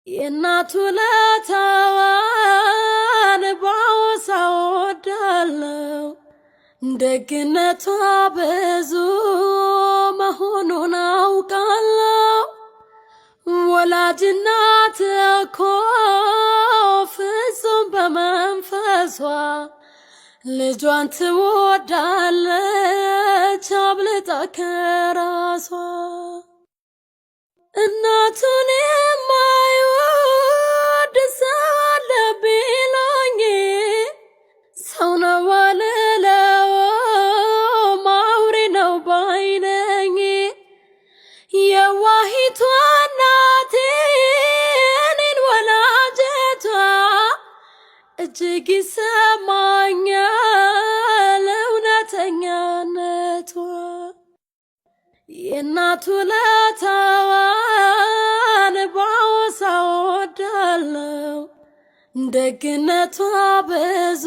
የእናቱ ውለታዋን ባወሳ እወዳለሁ። ደግነቷ ብዙ መሆኑን አውቃለሁ። ወላጅ እናት እኮ ፍጹም በመንፈሷ ልጇን ትወዳለች አብልጣ ከራሷ። እናቱን የማይወድ ሰው አለ ቢሉኝ ሰው ነው አልለውም፣ አውሬ ነው ባይ ነኝ። የዋሂቷ እናቴ እኔን ወላጀቷ እጅግ ይሰማኛል እውነተኛነቷ። የእናቱ ውለታዋን ባወሳ እወዳለሁ። ደግነቷ ብዙ